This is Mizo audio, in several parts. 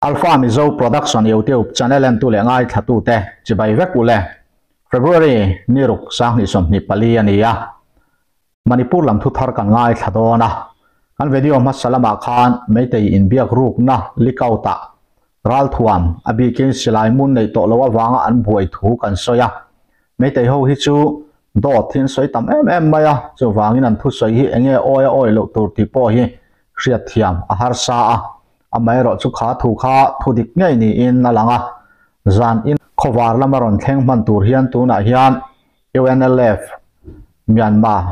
Alpha Mizo Production YouTube channel entu leh ngaithlatute chibai vek u le. February ni ruk sanghnih 24 a ni a. Manipur lam thu thar kan ngaithla dawn a. Kan video hmasa lamah khan Meitei inbiak rukna leak-out ah ralthuam a bikin silai mun neih tawh loh avanga an buai thu kan sawi a. Meitei ho hi chu dawt hi an sawi tam em em mai a, chuvangin an thusawi hi enge awi a awi loh tur tih pawh hi hriatthiam a harsa a. Amaherawhchu kha thu kha thu dik ngei niin a lang a, zan in khawvar lama rawn thleng hman tur hian tunah hian UNLF Myanmar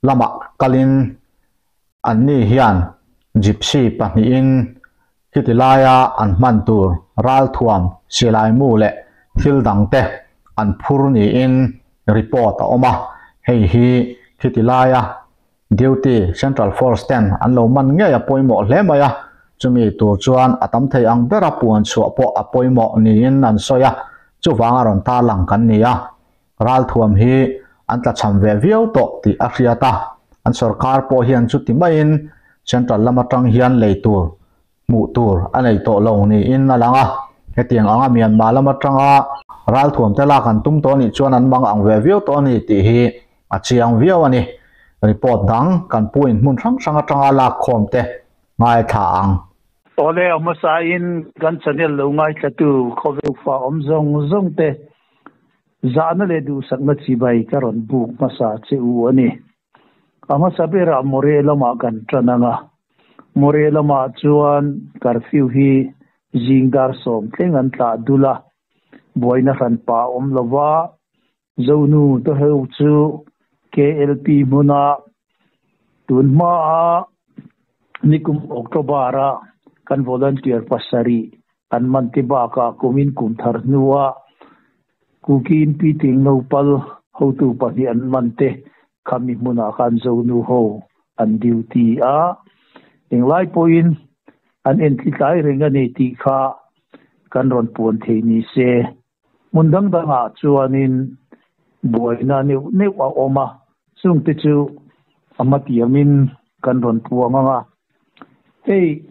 lamah kalin anni hian Gypsy pahnihin khiti laia an hman tur ralthuam, silaimu leh thil dangte an phur niin report a awm a, hei hi khiti laia Duty, Central Force ten an lo man ngei a pawimawh hle mai a, chumi tur chuan a tam thei ang bera puan chhuah pawh a pawimawh niin an sawi a, chuvanga rawn tarlang kan ni a. Ralthuam hi an tlachham ve viau tawh tih a hriat a, an sorkar pawh hian chuti maiin Central lam atang hian lei tur hmuh tur a nei tawh lo niin a lang a, hetiang anga Myanmar lam atanga ralthuam te lak an tum tawh anih chuan an mang ang ve viau tawh a ni tih hi a chiang viau a ni. Report dang kan pu in hmun hrang hrang atanga lak khawm te ngaithla ang. Awle a hmasain kan channel lo ngaithlatu khawvel fa awm zawng zawng te zahna leh duhsakna chibai ka rawn buk hmasa che u a ni. A hmasa berah Moreh lamah kan tan ang a, Moreh lamah chuan curfew hi zing dar sawm thleng an tlah dul a, buaina hran pah a awm lo va, Zonu Tawheu chu KLP hmuna tun hmaa nikum October-a kan volunteer pasarih an man te bakah kumin kum thar hnua Kuki in Pi Ting Nopal hotu pahnih an man te khami hmunah khan Zonu ho an duty a, englai pawhin an entli tlai reng a ni tih kha kan rawn puan thei ni se. Hmun dang dangah chuanin buaina neuh neuh a awm a, chungte chu a hmatiamin kan rawn puang ang a. Hei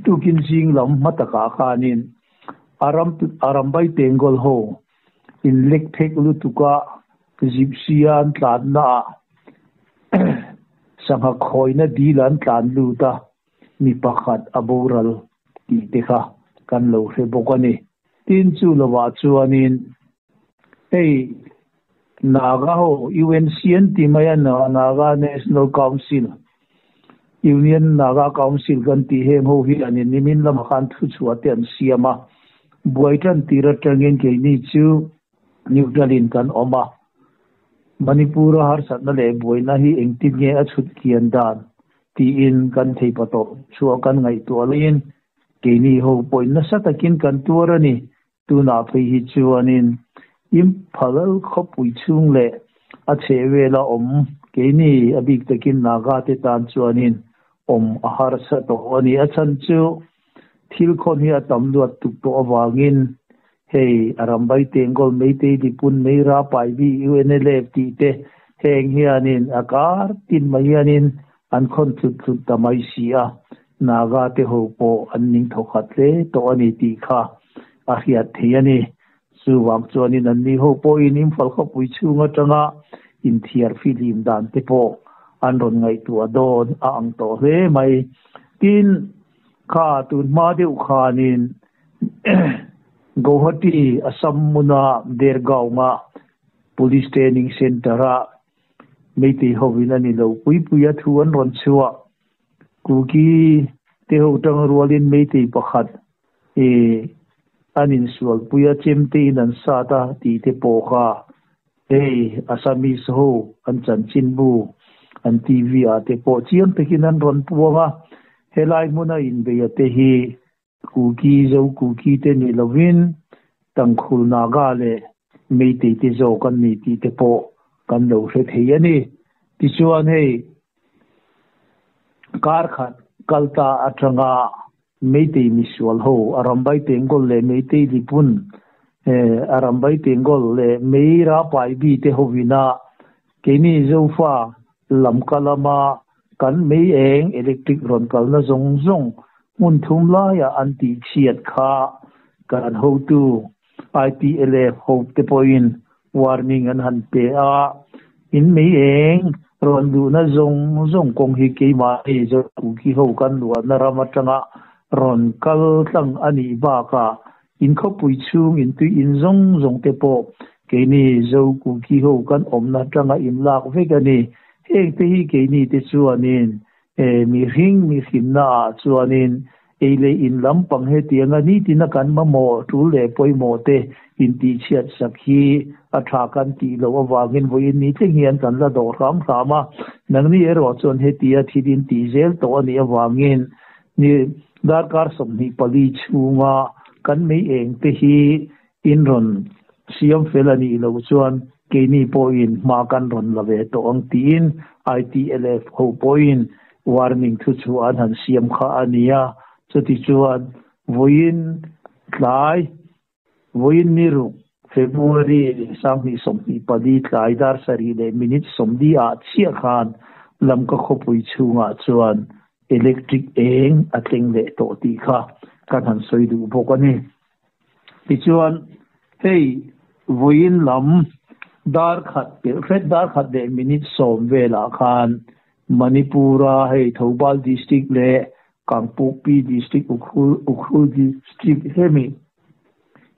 tukin zing lam hma takah khanin Aram Arambai Tengol ho in lek phek lutuka Gypsy a an tlanna ah sangha khawina dil an tlan lut a, mi pakhat a boral tih te kha kan lo hre bawk a ni. Tin chu lovah chuanin hei Naga ho UNC an ti mai a, Naga National Council, Union Naga Council kan tih heng ho hi an in nimin lamah khan thu chhuah te an siam a, buai tan tir atangin keini chu neutral in kan awm a, Manipur a harsatna leh buaina hi engtin nge a chhut kian dan tiin kan thei pa tawh chhuah kan ngaihtuah laiin keini ho pawhin nasa takin kan tuar a ni. Tunah phei hi chuanin Imphal khawpui chhung leh a chhehvela awm keini a bik takin Naga te tan chuanin awm a harsa tawh a ni. A chhan chu thil khawn hi a tam luat tuk tawh avangin hei a rambai Tengol, Meitei Lipun, Meira, Paibi, UNLF tih te heng hianin a kar tin mai hianin an khawn tlut tlut ta mai si a. Naga te ho pawh an ning thawkhat hle tawh a ni tih kha a hriat thei a ni. Chuvang chuanin anni ho pawhin Imphal khawpui chhung atanga inthiar fihlim dan te pawh an rawn ngaihtuah dawn a ang tawh hle mai. Tin, kha tun hma deuh khanin Guwahati, Assam hmuna Dergaon-a Police Training Centre-a Meitei hovin a ni lo pui pui a thu an rawn chhuah. Kuki te ho tang rualin Meitei pakhat e an insualpui a, chemte in an sat a tih te pawh kha hei Assamese ho an chanchinbu an TV ah te pawh chiang takin an rawn puang a, helai hmuna inbeia te hi Kuki Zo Kuki te ni lovin Tangkhul Naga leh Meitei te zawk an ni tih te pawh kan lo hre thei a ni. Tichuan hei kar khat kal ta atanga Meitei misual ho Arambai Tengol leh Meitei Lipun Arambai Tengol leh Meira Paibi te hovina keini Zofa lamka lama kan mei eng electric rawn kalna zawng zawng. Hmun thum laiah an tihchhiat kha kan hotu IPLF ho te pawhin warning an han pe a, in mei eng rawn luhna zawng zawng kawng hi keimahni Zokuki ho kan luahna ram atanga rawn kal tlang a nih bakah in khawpui chhung in tui in zawng zawng te pawh keini Zokuki ho kan awmna atanga in lak vek a ni. Heng te hi keini te chuanin E mihring mihrinna ah chuanin ei leh in lampang hetianga nitina kan mamawh tul leh pawimawh te intihchhiat sak hi a tha kan tih loh avangin vawiin ni thleng hian kan la dawh hram hram a, nangni erawh chuan hetia thil intih zel tawh a nih avangin ni darkar 24 chhunga kan mei eng te hi in rawn siam fel a nih loh chuan keini pawhin hma kan rawn la ve tawh ang tiin ITLF ho pawhin warning thu chu an han siam kha a ni a. Chutichuan vawiin tlai, vawiin ni ruk, February 2024 tlai dar sarih leh minute 40 ah chiah khan Lamka khawpui chhungah chuan electric eng a tleng leh tawh tih kha kan han sawi duh bawk a ni. Tichuan, hei vawiin lam dar khat pelh hret dar khat leh minute 10 velah khan Manipur-a hei Thoubal District leh Kangpokpi District Ukhrul Ukhrul District hemi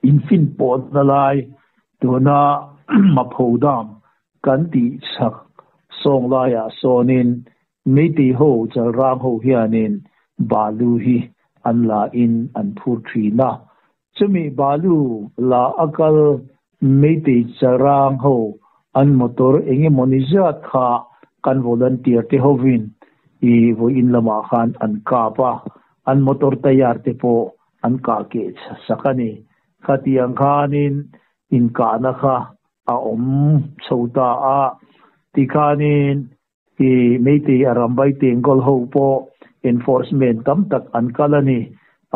infinpawhna lai tuna Mapho Dam kan tih chhak sawng laiah sawnin Meitei ho chalrang ho hianin balu hi an la in an phur thin a, chumi balu la a kal Meitei chalrang ho an motor eng emawni zat kha kan volunteer te hovin i vawiin lamah khan an kap a, an motor tayar te pawh an kah keh sak a ni. Khatiang khanin inkahna kha a awm chho ta a, tikhanin I Meitei a rambai tengkawl ho pawh enforcement tam tak an kal a ni.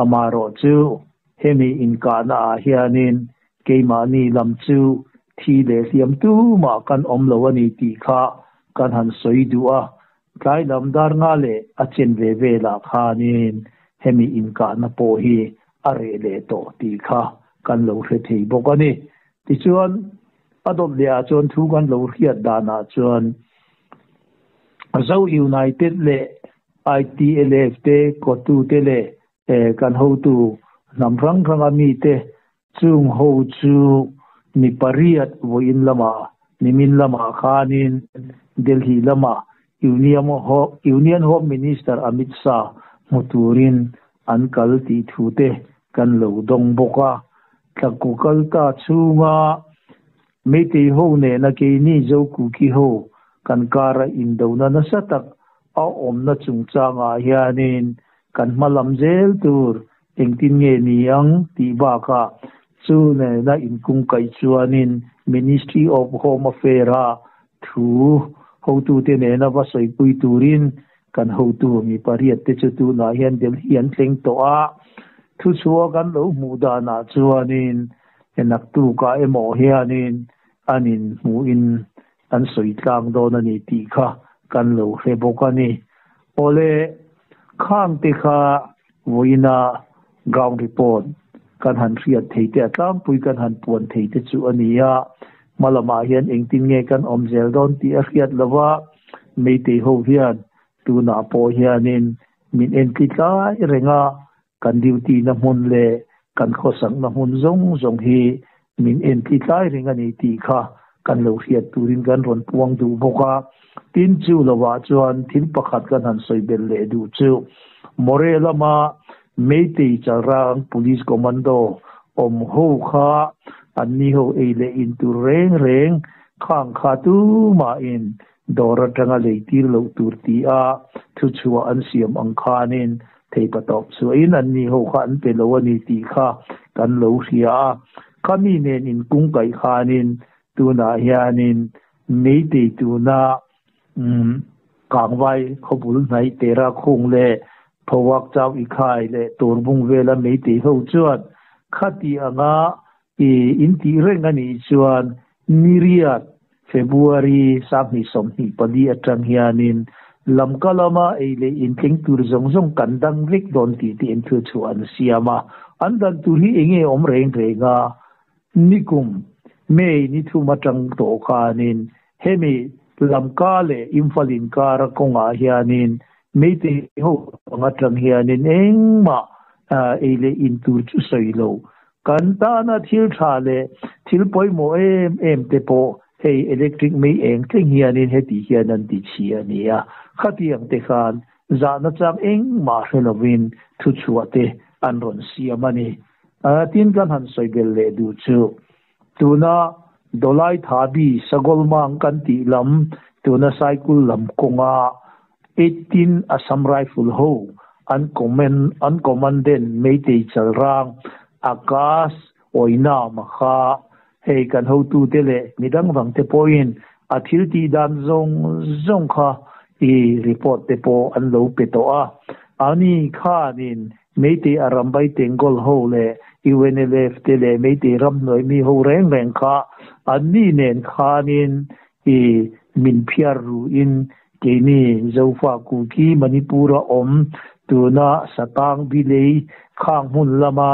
Amaherawh chu hemi inkahna ah hianin keimahni lam chu thi leh hliam tumah kan awm lo a ni tih kha kan han sawi duh a. Tlai lam dar nga leh a chen ve velah khanin hemi inkahna pawh hi a reh leh tawh tih kha kan lo hre thei bawk a ni. Tichuan, a dawt leh ah chuan thu kan lo hriat danah chuan Zo United leh ITLF te kotu te leh kan hotu hnam hrang hranga mite chung ho chu ni pariat vawiin lamah nimin lamah khanin Delhi lamah Union Home Minister Amit Shah hmu turin an kal tih thu te kan lo dawng bawk a. Tlaku kal ta chhunga Meitei ho nena keini Zokuki ho kan kara indona nasa tak a awmna chungchangah hianin kan hma lam zel tur engtin nge ni ang tih bakah chu nena inkungkaih chuanin Ministry of Home Affair-a thu hotute nena va sawipui turin Kan hotu mi pariat te chu tunah hian Delhi an thleng tawh a, thuchhuah kan lo hmuh danah chuanin naktukah emaw hianin an inhmuhin an sawi tlang dawn a ni tih kha kan lo hre bawk a ni. Awle, khang te kha vawiina ground report kan han hriat thei te a tlangpui kan han puan thei te chu a ni a, hma lamah hian engtin nge kan awm zel dawn tih a hriat lo va, Meitei ho hian tunah pawh hianin min entli tlai reng a, kan duty na hmun leh kan khawsakna hmun zawng zawng hi min entli tlai reng a ni tih kha kan lo hriat turin kan rawn puang duh bawk a. Tin, chu lovah chuan thil pakhat kan han sawi belh leh duh chu Moreh lama Meitei Chalrang Police Commando awm ho kha anni ho ei leh in tur reng reng Khang kha tumahin dawr atanga leitir loh tur ti a thuchhuah an siam ang khanin theipatawp chhuahin anni ho kha an pe lo a ni tih kha kan lo hria a. Khami nen inkungkaih khanin tunah hianin Meitei tuna Kangvai khawbul hnaih Tera khung leh Phawak Chau Ikhai leh Turbung vela Meitei ho chuan khati anga I intih reng a nih chuan Niriat, February, 2024 atang hianin Lamka lama ei leh in thleng tur zawng zawng kan dang vek dawn tih te in thu chhuah an siam a. An dan tur hi enge awm reng reng a, nikum May ni thum atang tawh khanin hemi Lamka leh Imphal inkara kawngah hianin Meitei ho ang atang hianin engmah ei leh in tur chu sawi lo. Kan tana thil tha leh thil pawimawh em em te pawh hei electric mei eng thleng hianin heti hian an ti chhi a ni a. Khatiang te khan zahna chang engmah hre lovin thuchhuah te an rawn siam a ni. Tin kan han sawi bel leh duh chu tuna Dawlai Thabi Sagolmang kan tih lam tuna Saikul lam kawnga 18 Assam Rifle ho an comment an commandant Meitei Chalrang Akash Oinam kha hei kan hotute leh midang vang te pawhin a thil tih dan zawng zawng kha i report te pawh an lo pe tawh a. Ani khanin Meitei Arambai Tengol ho leh UNLF te leh Meitei ramhnuai mi ho reng reng kha anni nen khanin i min phiar ruin Keini Zofa Kuki Manipur-a awm tuna Satang Bilei khang hmun lama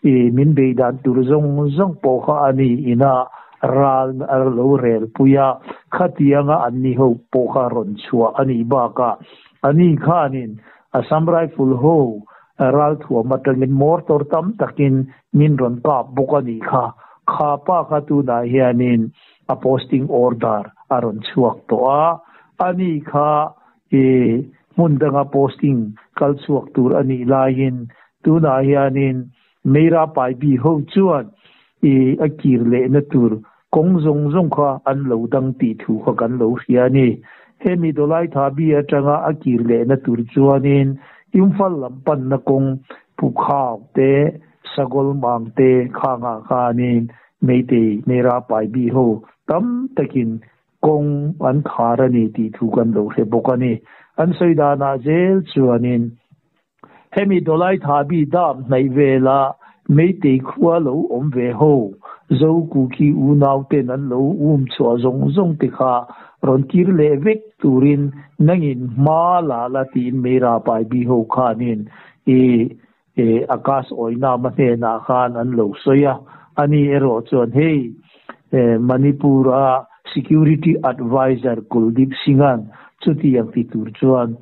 i min bei dan tur zawng zawng pawh kha a ni ina ral a lo rel pui a, khatianga an ni ho pawh kha rawn chhuah a nih bakah a ni khanin Assam Rifle ho ral thuam atangin mortar tam takin min rawn kap bawk a nih kha. Kha pa kha tunah hianin a posting order a rawn chhuak tawh a, ani kha i hmun danga posting kal chhuak tur a nih laiin tunah hianin Meira Paibi ho chuan i a kir lehna tur kawng zawng zawng kha an lo dang tih thu kha kan lo hria a ni. Hemi Dawlai Thabi atanga a kir lehna tur chuanin Imphal lam panna kawng Pukhau te, Sagolmang te khangah khanin Meitei Meira Paibi ho tam takin kawng an khar a ni tih thu kan lo hre bawk a ni. An sawi danah zel chuanin hemi Dawlai Thabi dam hnaih vela Meitei khua lo awm ve ho Zo Kuki unauten an lo um chhuah zawng zawng te kha rawn kir leh vek turin nangin hma la la tiin Meira Paibi ho khanin i E Akash Oinama hnenah khan an lo sawi a, ani erawh chuan hei Manipur-a Security Adviser Kuldeep Singh-a'n chutiang ti tur chuan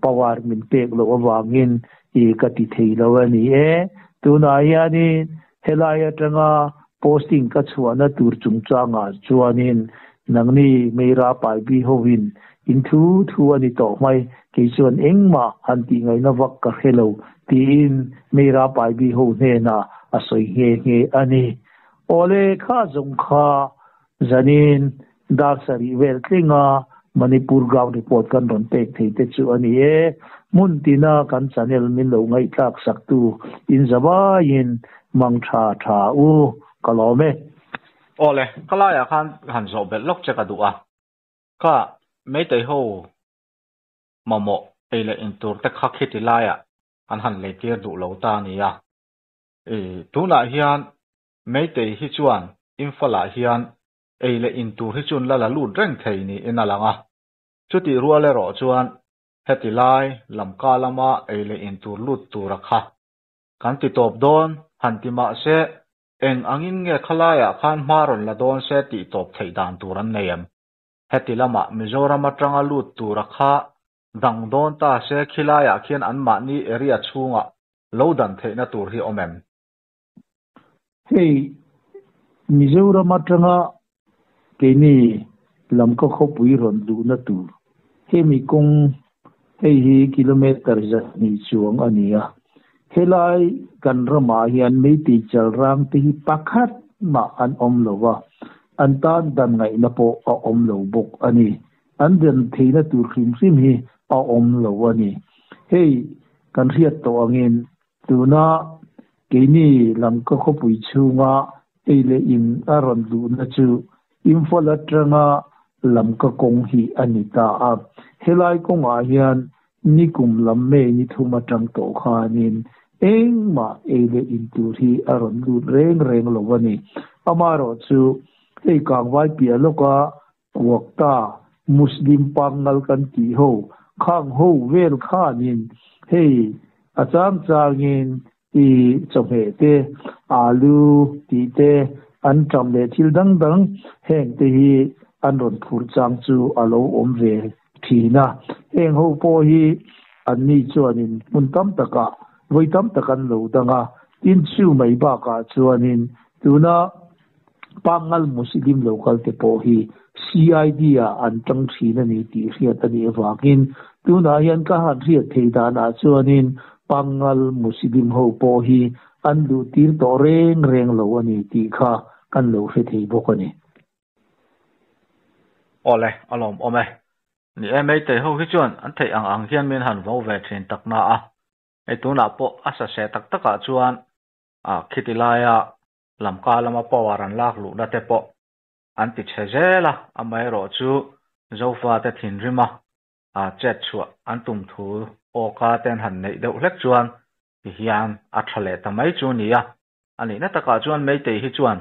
power min pek loh avangin ka ti thei lo a ni e. Tunah hianin helai atanga posting ka chhuahna tur chungchangah chuanin nangni Meira Paibi hovin In thu thu a ni tawh mai, kei chuan engmah han tih ngaihna vak ka hre lo, tiin Meira Paibi ho hnenah a sawi nghe nghe a ni. Awle, kha zawng kha zanin dar sarih vel tlenga Manipur ground report kan rawn pek thei te chu a ni e. Hmun tina kan channel min lo ngaihthlak saktu in zavaiin mang tha tha u, ka lawm e. Awle, ka laiah khan han zawh belh lawk che ka duh a. Kha Meitei ho mamawh ei leh in tur te kha khiti laiah an han lei tir duh lo ta a ni a. I tunah hian Meitei hi chuan Imphal-ah hian ei leh in tur hi chun la la lut reng thei niin a lang a. Chutih rual erawh chuan heti lai Lamka lama ei leh in tur lut tura kha kan ti tawp dawn han ti mah se Eng angin nge khalaiah khan hma rawn la dawn se tih tawp theih dan tur an nei em? Heti lamah Mizoram atanga lut tura kha dang dawn ta se khilaiah khian anmahni area chhungah lo dan theihna tur hi awm em? Hei Mizoram atanga keini lam ka khawpui rawn luhna tur hemi kawng hei hi kilometre 200 chuang a ni a. Helai kan ramah hian meitei chalrang te hi pakhat mah an awm lo va, an tan dan ngaihna pawh a awm lo bawk a ni. An dan theihna tur hrim hrim hi a awm lo a ni. Hei kan hriat tawh angin Tuna keini Lamka khawpui chhunga ei leh in a rawn luhna chu Imphal atanga Lamka kawng hi a ni ta a. Helai kawngah hian nikum lam May ni thum atang tawh khanin engmah ei leh in tur hi a rawn lut reng reng lo a ni. Amaherawhchu hei kangvai piah lawka Kuakta Muslim pangngal kan tih ho khang ho vel khanin hei a chang changin i chawhmeh te, alu tih te, an ṭam leh thil dang dang heng te hi an rawn phurh chang chu a lo awm ve thin a. Heng ho pawh hi anni chuanin hmun tam takah vawi tam tak an lo dang a, tin chu mai bakah chuanin tuna Pangngal Muslim lo kal te pawh hi CID ah an tang thin a ni tih hriat a nih avangin tunah hian ka han hriat thei danah chuanin Pangngal Muslim ho pawh hi an luh tir tawh reng reng lo a ni tih kha kan lo hre thei bawk a ni. Awle, a lawmawm e. Ni e, Meitei ho hi chuan an theih ang ang hian min han vo ve thin tak na a. Hei tunah pawh a sa se tak takah chuan a khiti laia Lamka lama power an lak luhna te pawh an ti chhe zel a, amaherawhchu Zofate thinrima chet chhuah an tum thu awka te an han neih deuh hlek chuan ti hian a tha leh ta mai chu a ni a. A nihna takah chuan Meitei hi chuan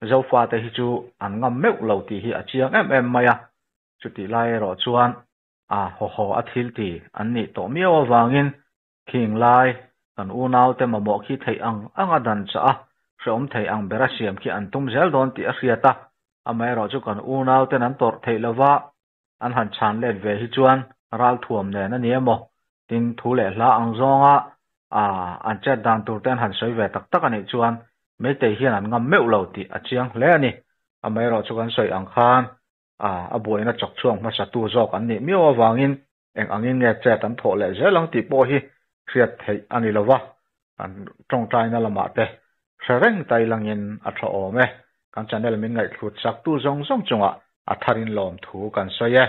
Zofate hi chu an ngam meuh lo tih hi a chiang em em mai a, chutih lai erawh chuan a haw haw a thil ti an nih tawh miau avangin Khing lai, kan unaute mamawh khi theih ang ang a dan chah a, hrehawm thei ang ber a siam khi an tum zel dawn tih a hriat a, amaherawh chu kan unauten an tawrh theih lova an han chhan let ve hi chuan ralthuam nen a ni emaw tin thu leh hla ang zawnga an chet dan tur te an han sawi ve tak tak a nih chuan Meitei hian an ngam meuh lo tih a chiang hle a ni. Amaherawh chu kan sawi ang khan a buaina chawk chhuak hmasatu zawk an nih miau avangin Eng angin nge chet an thawh leh zel ang tih pawh hi hriat theih a ni lo va, kan tawngtaina lamah te hre reng ta ilangin a tha awm e. Kan channel min ngaihthlut chaktu zawng zawng chungah a tharin lawmthu kan sawi e.